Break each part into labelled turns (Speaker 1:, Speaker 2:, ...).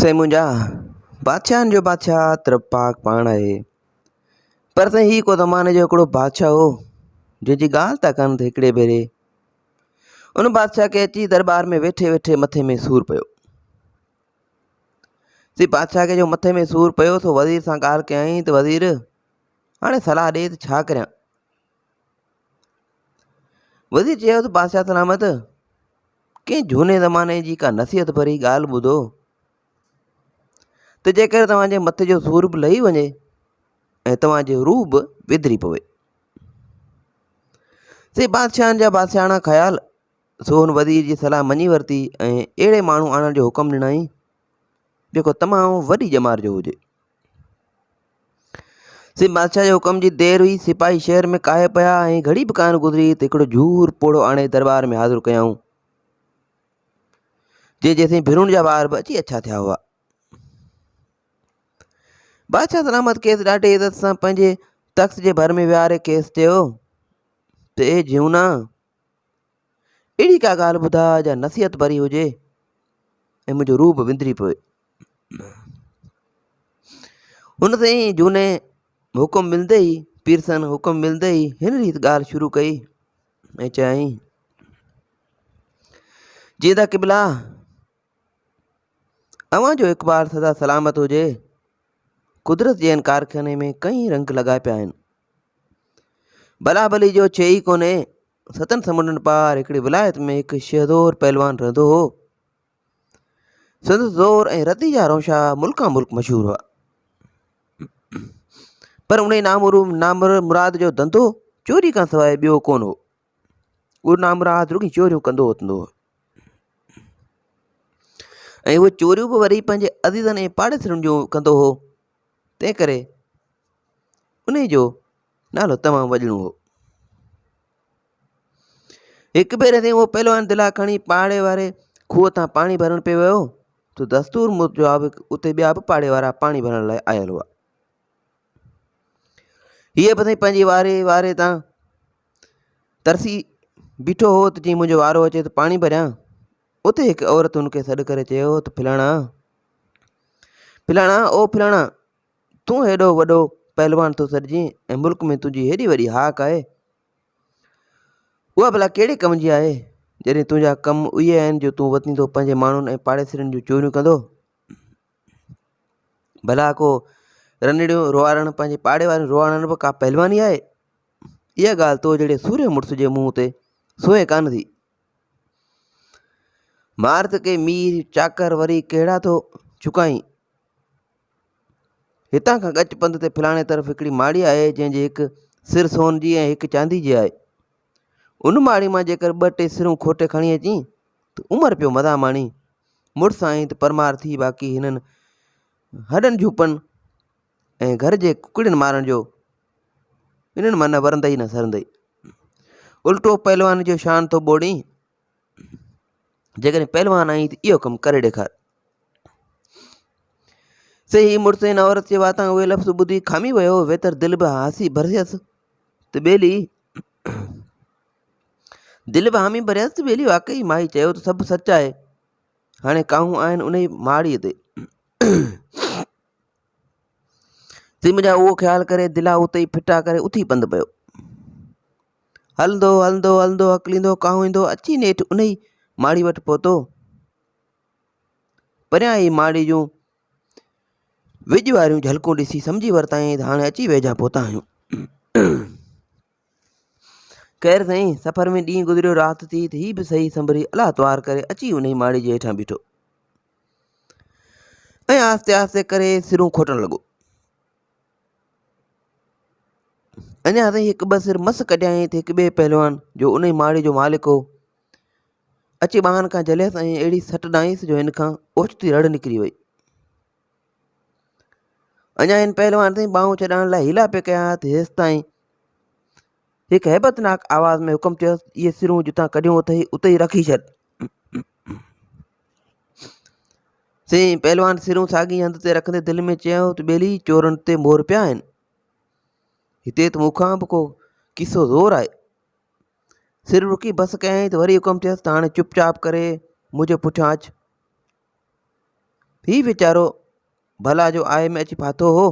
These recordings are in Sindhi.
Speaker 1: سائين منهنجا، بادشاهن جو بادشاهه ته رب پاڪ پاڻ آهي. پر سائين هي ڪو زماني جو هڪڙو بادشاهه هو، جنهن جي ڳالهه ٿا ڪن ته هڪڙي ڀيري ان بادشاهه کي اچي درٻار ۾ ويٺي ويٺي مٿي ۾ سور پيو. سي بادشاهه کي جو مٿي ۾ سور پيو سو وزير سان ڳالهه ڪيائين ته وزير هاڻي صلاح ڏي ته ڇا ڪريان؟ وزير چيو ته بادشاهه سلامت ڪنهن جهوني زماني جي ڪا نصيحت ڀري ڳالهه ٻڌو ته جيڪر توهان جي مٿي جو سور به لهي وڃي ۽ توهان جو روح به وڌري پوي. سي بادشاهن جا بادشاهاڻا خيال سو هن وزير جي صلاح مڃي ورتي ۽ اهڙي ماڻهو آڻڻ جو حڪم ڏنائين جيڪو تمام وڏي ڄمار جو هجي. سي بادشاهه جي حڪم جي دير هئي، سپاهي شهر ۾ ڪاهي پيا ۽ گهڙي به ڪانه گذري ته هڪڙو جهور پوڙهو آڻي درٻار ۾ حاضر ڪيائون، جنهن جيسين ڀرون جا وار به اچي اڇا ٿيا هئا. بادشاهه سلامت کيس ڏاڍي عزت سان پنهنجي تخت جي ڀر ۾ ويهاري کيس چيو ته اي جهونا! اهڙي ڪا ڳالهه ٻڌاء جا نصيحت ڀري هجي ۽ منهنجو روح به وندري پوي. هن سائين جهوني حڪم ملندي ئي پيرسن حڪم ملندي ئي هن ريت ڳالهه شروع ڪئي ۽ چيائين جيئندا قبلا اوهان جو اقبال سدا سلامت هجي قدرت جي هن ڪارخاني ۾ ڪئين رنگ لڳا پيا آهن ڀلا ڀلي جو ڇي ئي ڪونهي ستن سمنڊن پار هڪڙي ولايت ۾ هڪ شهزور پهلوان رهندو هو. سندس زور ۽ ردي جا رونشا ملڪان ملڪ مشهور هئا. پر انهي نامراد جو ڌنڌو چوري کان سواء ٻيو ڪونه هو. اهو نامراد رڳي چوريون ڪندو وتندو هو. ۽ اهي چوريون به وري پنهنجي عزيزن ۽ پاڙيسرين جون ڪندو هو. تنهن ڪري انهي جو نالو تمام وڄڻو هو. هڪ ڀيري سائين اهو پهلوان دلا کڻي پاڙي واري کوهه تان پاڻي ڀرڻ پئي ويو ته دستور موجب اتي ٻيا به پاڙي وارا پاڻي ڀرڻ لاء آيل هئا. هيء به سائين پنهنجي واري واري تان ترسي بيٺو هو ته جيئن منهنجو وارو اچي ته پاڻي ڀريان. اتي هڪ عورت هن کي سڏ ڪري چيو ته فلاڻا فلاڻا او فلاڻا تون هيڏو وڏو پهلوان ٿو سڏجين ۽ ملڪ ۾ تنهنجي هيڏي وڏي هاڪ آهي، اها ڀلا ڪهڙي ڪم جي آهي، جڏهن تنهنجا ڪم اهي آهن جو تون وتين ٿو پنهنجي ماڻهن ۽ پاڙيسرين جون چوريون ڪندو. ڀلا ڪو رنڙيون روئارڻ پنهنجي پاڙي وارن روئارڻ به ڪا پهلواني آهي؟ اها ڳالهه تو جهڙي سورهيه مڙس جي منهن تي سونهين ڪانه ٿي. مار ته ڪي مير چاڪر وري ڪهڙا ٿو چڪائين. هتان کان ڳچ پنڌ تي فلاڻي طرف هڪڙي ماڙي آهي، جنهن جي هڪ سر سون جي ۽ هڪ چاندي جي آهي. ان ماڙي مان جيڪر ٻه ٽي سرون کوٽي کڻي اچين ته عمر پيو مزا ماڻين. مڙس آهين ته پرمار ٿي باقي هنن هڏن جهوپن ۽ گهر جي ڪڪڙين مارڻ جو انهن مان نه ورندئي نه سرندئي. الٽو پهلوان جو شان ٿو ٻوڙين. جيڪڏهن پهلوان آهين ته اهو ڪم ڪري ڏيکار. سي هي مڙس هن عورت جي واتان اهي لفظ ٻڌي کامي ويو، ويتر دل به هاسي ڀريس ته ٻيلي دل به حامي ڀريس ته ٻيلي واقعي مائي چيو ته سڀ سچ آهي، هاڻي ڪاهون آهن انهي ماڙيء تي. سي منهنجا اهو خيال ڪري دلا اتي ئي ڦٽا ڪري اٿي پنڌ پيو. هلندو هلندو هلندو هڪليندو ڪاهوئيندو اچي نيٺ انهي ماڙي وٽ پهتو. پريان ئي ماڙي جون وڄ واريون جهلڪون ڏسي سمجهي ورتائين ته هاڻي اچي ويجها پهتا آهيون. خير سائين سفر ۾ ڏينهن گذريو رات ٿي ته هي به سهي سنڀري الله توهار ڪري اچي انهي ماڙي جي هيٺان بيٺو ۽ آهستي آهستي ڪري سرون کوٽڻ لڳو. اڃا تائين هڪ ٻه سر مس ڪڍيائين ته هڪ ٻئي پهلوان جو انهي ماڙي جو مالڪ هو اچي ٻانهن کان جهليس ۽ اهڙي سٽ ڏانهيس جو هن کان اوچتي رڙ نڪري وئي. اڃا هن پهلوان تائين ٻانهون ڇڏائڻ لاء حيلا پئي ڪيا ته هيستائين هڪ هيبتناڪ آواز ۾ حڪم ٿيس اهي سرون جتان ڪڍيون اٿئي اتي ئي رکي ڇڏ. سين پهلوان سرون ساڳي هنڌ تي رکندي دل ۾ چيو ته ٻيلي چورن تي مور پيا آهن. هتي ته مون کان به ڪو قصو زور آهي. سر رڪي بس ڪيائين ته وري حڪم ٿيس ته هاڻي چپ چاپ ڪري منهنجي پٺيان اچ. هي ويچارو ڀلا جو آء ۾ اچي ڦاٿو هو،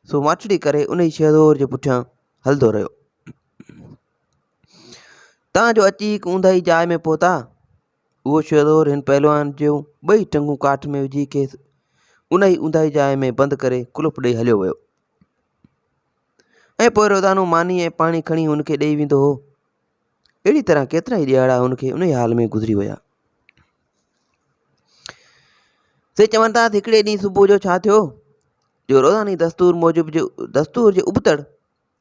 Speaker 1: سو ماٺڙي ڪري انهي شهزور جي پٺيان هلندو رهيو. تان جو اچي هڪ اونداهي جاء ۾ پهتا. اهو شهزور هن پهلوان جون ٻئي ٽنگون ڪاٺ ۾ وجهي کيس انهي اونداهي جاء ۾ بند ڪري قلف ڏئي هليو ويو ۽ پوء روزانو ماني ۽ پاڻي کڻي هن کي ڏئي ويندو هو. اهڙي طرح ڪيترائي ڏيهاڙا هن کي انهي حال ۾ گذري ويا. سي چون ٿا ته هڪڙي ڏينهن صبح جو ڇا ٿيو جو روزاني دستور موجب جو دستور جي ابتڙ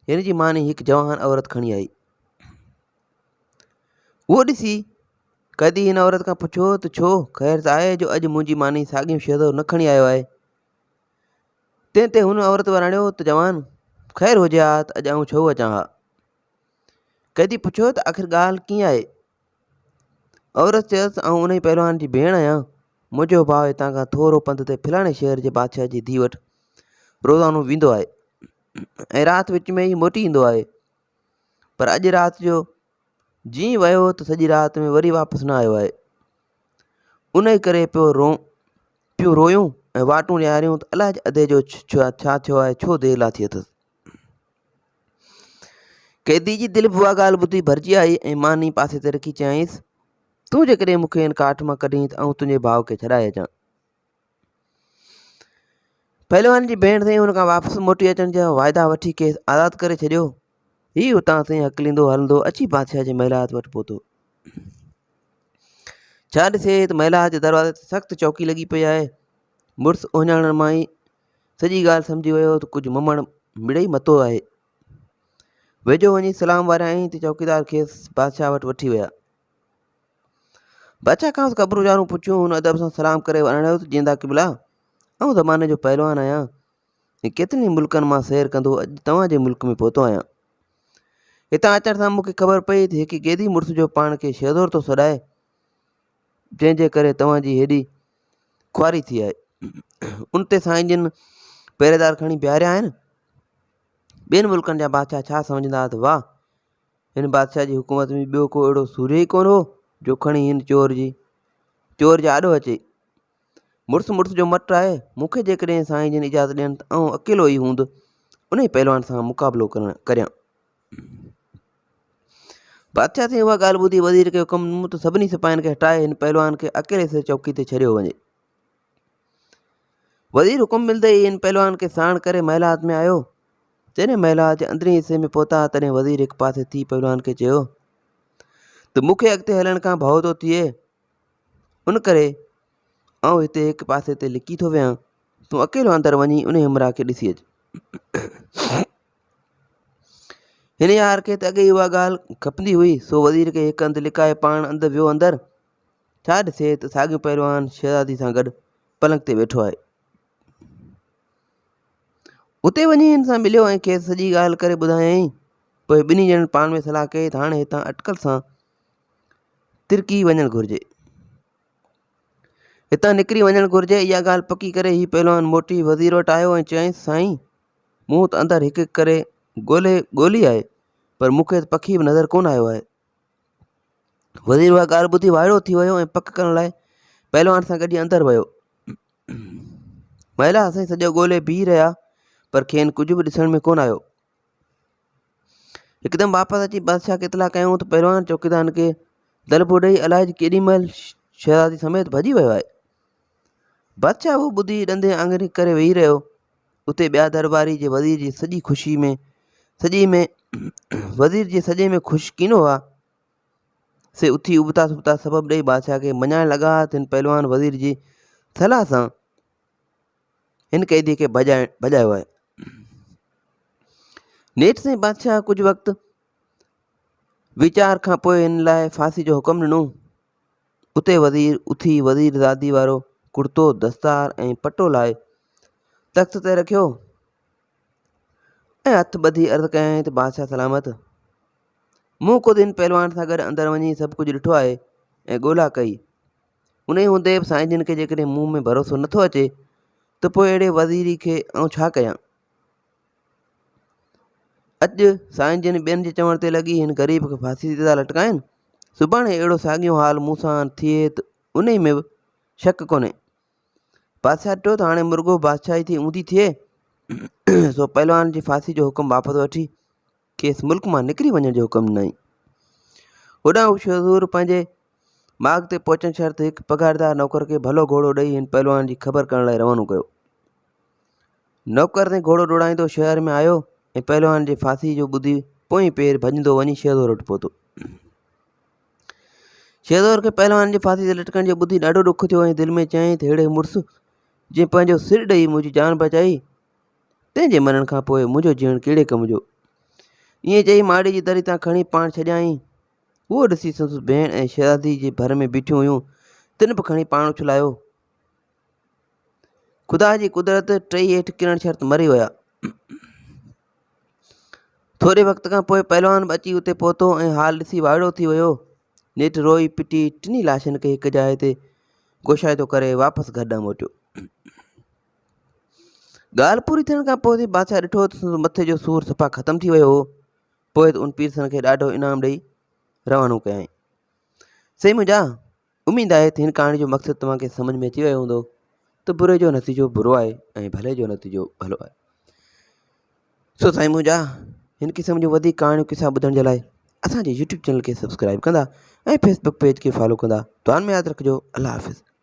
Speaker 1: هن جي ماني هڪ جوان عورت کڻي آئي. اهو ڏسي قيدي هن عورت کان پڇيو ته ڇو خير ته آهي جو اڄ منهنجي ماني ساڳيون شهزور نه کڻي آيو آهي؟ تنهن تي هن عورت وراڻيو ته جوان خير هجي ها ته اڄ آئون ڇو اچان ها؟ قيدي پڇيو ته آخر ڳالهه ڪيئن آهي؟ عورت چيس ته آئون انهي پهلوان جي ڀيڻ آهيان. منهنجو ڀاء هتان کان ٿورو پنڌ تي فلاڻي شهر جي بادشاهه جي ڌيء وٽ روزانو ويندو آهي ۽ رات وچ ۾ ئي موٽي ايندو آهي. پر اڄ رات جو جيئن ويو ته سڄي رات ۾ وري واپس نه آيو آهي. انهي ڪري پيو رو پيون رويون ۽ واٽون نهاريون ته الائي ادي جو ڇا ٿيو آهي ڇو دير لاٿي اٿس. قيدي جي دل به اها ڳالهه ٻڌي ڀرجي آئي ۽ ماني پاسي تي رکي چيائينس، تون جيڪڏهن مون کي هن ڪاٺ مان ڪڍين ته آئون تنهنجي ڀاء کي ڇڏائي اچان. پهلوان جي ڀيڻ سائين هن کان واپس موٽي اچڻ جا واعدا وٺي کيس آزاد ڪري ڇڏيو. هي اتان سائين هڪليندو هلندو اچي بادشاهه جي محلات وٽ پهتو. ڇا ڏسي ته محلات جي دروازي تي سخت چوڪي لڳي پئي آهي. مڙس اهڃاڻڻ مان ئي سڄي ڳالهه سمجهي ويو ته ڪجهه ممڻ مڙئي متو آهي. ويجهو وڃي سلام واريائين ته چوڪيدار کيس بادشاهه وٽ وٺي ويا. بادشاهه کانئس خبرون چارون پڇيون. هن ادب سان سلام ڪري وراڻيو ته جيندا قبلا، آئون زماني جو پهلوان آهيان ۽ ڪيترن ئي ملڪن مان سير ڪندو اڄ توهان جي ملڪ ۾ پهتو آهيان. هتان اچڻ سان مون کي خبر پئي ته هڪ قيدي مڙس جو پاڻ کي شهزور ٿو سڏائي، جنهن جي ڪري توهان جي هيڏي خواري ٿي آهي. ان تي سائين جن پهريدار کڻي بيهاريا آهن. ٻين ملڪن جا بادشاهه ڇا سمجهندا ته واهه هن بادشاهه جي حڪومت ۾ ٻيو ڪو اهڙو سورهيه ئي ڪونه هو جو کڻي هن چور جي چور جي آڏو اچي. مڙس مڙس جو مٽ آهي. مون کي جيڪڏهن سائين جن اجازت ڏين ته آئون اڪيلو ئي هوند انهي پهلوان سان مقابلو ڪرڻ ڪريان. بادشاهه سائين اها ڳالهه ٻڌي وزير کي حڪم ڏنو ته سڀني سپاهين کي هٽائي هن پهلوان کي اڪيلي سر چوڪي تي ڇڏيو وڃي. وزير حڪم ملندي ئي هن پهلوان کي ساڻ ڪري محلات ۾ آيو. جڏهن محلات جي اندرين حصي ۾ پهتا تڏهن وزير هڪ پاسي ٿي پهلوان کي چيو ته مون کي اڳتي هلڻ کان ڀؤ ٿو ٿئي ان ڪري آئون هتي هڪ پاسي تي لڪي ٿو ويهان تون اڪيلو اندر وڃي انهي همراهه کي ڏسي اچ. هن يار کي ته اڳي ئي اها ڳالهه کپندي هئي، سو وزير کي هڪ هنڌ لڪائي پاڻ اندر ويو اندر ڇا ڏسي ته ساڳيو پهلوان شهزادي سان گڏ پلنگ تي ويٺو آهي. اتي وڃي هن سان مليو ۽ کيس سڄي ڳالهه ڪري ٻڌايائين. پوء ٻنهي ڄڻن پاڻ ۾ صلاح ڪئي ته هاڻي هتان اٽڪل سان ترڪي وڃڻ گهرجي. هتان نڪري وڃڻ گهرجي. اها ڳالهه پڪي ڪري هي پهلوان موٽي وزير وٽ آيو ۽ چيائينس، سائين! مون ته اندر هڪ هڪ ڪري ڳولي ڳولي آهي، پر مون کي ته پکي به نظر ڪونه آيو آهي. وزير اها ڳالهه ٻڌي وائڙو ٿي ويو ۽ پڪ ڪرڻ لاء پهلوان سان گڏجي اندر ويو. مهلا سائين سڄو ڳولي بيهي رهيا، پر کين ڪجهه به ڏسڻ ۾ ڪونه آيو. هڪدم واپس اچي بادشاهه کي اطلاع ڪيائون ته پهلوان چوڪيدارن کي دلبو ڏئي الائج ڪيڏي مهل شهزادي سميت ڀڄي ويو آهي. بادشاهه اهو ٻڌي ڏندين آڱرين ڪري ويهي رهيو. اتي ٻيا درباري جي وزير جي سڄي خوشي ۾ سڄي ۾ وزير جي سڄي ۾ خوش ڪين هئا سي اٿي ابتا سبتا سبب ڏئي بادشاهه کي مڃائڻ لڳا ته هن پهلوان وزير جي صلاح سان هن قيديء کي ڀڄايو آهي. نيٺ سائين بادشاهه ڪجهه وقت ويچار کان پوء هن لاء ڦاسي جو حڪم ڏنو. اتي وزير اٿي وزير زادي وارو ڪڙتو، دستار ۽ پٽو لاهي تخت تي رکيو ۽ هٿ ٻڌي عرض ڪيائين ته بادشاهه سلامت! مون خود هن پهلوان سان گڏ اندر وڃي سڀ ڪجهه ڏٺو آهي ۽ ڳولا ڪئي. انهيء هوندي به سائين جن کي جيڪڏهن مون ۾ ڀروسو نٿو اچي ته پوء اهڙي وزيري کي آئون ڇا ڪيان؟ اڄ سائين جن ٻين جي چوڻ تي لڳي هن غريب کي ڦاسي تي ٿا لٽڪائين، سڀاڻي اهڙو ساڳيو حال مون سان ٿئي ته انهيء ۾ به شڪ ڪونهي. بادشاهه ڏٺو ته هاڻي مرڳو بادشاهي ٿي اونڌي ٿئي، سو پهلوان جي ڦاسي جو حڪم واپس وٺي کيس ملڪ مان نڪري وڃڻ جو حڪم ڏنائين. هوڏانهن هو شهزور پنهنجي ماڳ تي پهچڻ شرط هڪ پگهاردار نوڪر کي ڀلو گهوڙو ڏئي هن پهلوان جي خبر ڪرڻ لاء روانو ڪيو. نوڪر تي گهوڙو ڊوڙائيندو شهر ۾ آيو ۽ پهلوان جي ڦاسي جو ٻڌي پوئين پير ڀڄندو وڃي شهزور وٽ پهتو. شهزور کي پهلوان جي ڦاسي تي لٽڪڻ جو ٻڌي ڏاڍو ڏک ٿيو ۽ دل ۾ چيائين ته ههڙي مڙس جنهن پنهنجو سر ڏئي منهنجي جان بچائي تنهن جي مرڻ کان پوء منهنجو جيئڻ ڪهڙي ڪم جو؟ ائين چئي ماڙي جي دري تان کڻي پاڻ ڇڏيائين. اهو ڏسي سندس ڀيڻ ۽ شهزادي جي ڀر ۾ بيٺيون هيون، تن به کڻي پاڻ اڇلايو. خدا جي قدرت ٽيئي هيٺ ڪرڻ شرط مري ويا. ٿوري وقت کان پوء پهلوان به اچي اتي پهتو ۽ حال ڏسي وائڙو ٿي ويو. نيٺ روئي پٽي ٽنهي لاشن کي هڪ جاء تي گوشائتو ڪري واپس گهر ڏانهن موٽيو. ڳالهه پوري ٿيڻ کان پوء بادشاهه ڏٺو ته سندس مٿي جو سور صفا ختم ٿي ويو هو. پوء ته ان پيرسن کي ڏاڍو انعام ڏئي روانو ڪيائين. سائين منهنجا، اميد آهي ته هن ڪهاڻي جو مقصد توهان کي سمجهه ۾ اچي ويو هوندو ته بري جو نتيجو برو آهي ۽ ڀلي جو نتيجو ڀلو آهي. سو سائين منهنجا، هن قسم جون وڌيڪ ڪهاڻيون قصا ٻڌڻ جي لاء اسان جي يوٽيوب چينل کي سبسڪرائب ڪندا ۽ فيسبڪ پيج کي فالو ڪندا. دعائن ۾ ياد رکجو. الله حافظ.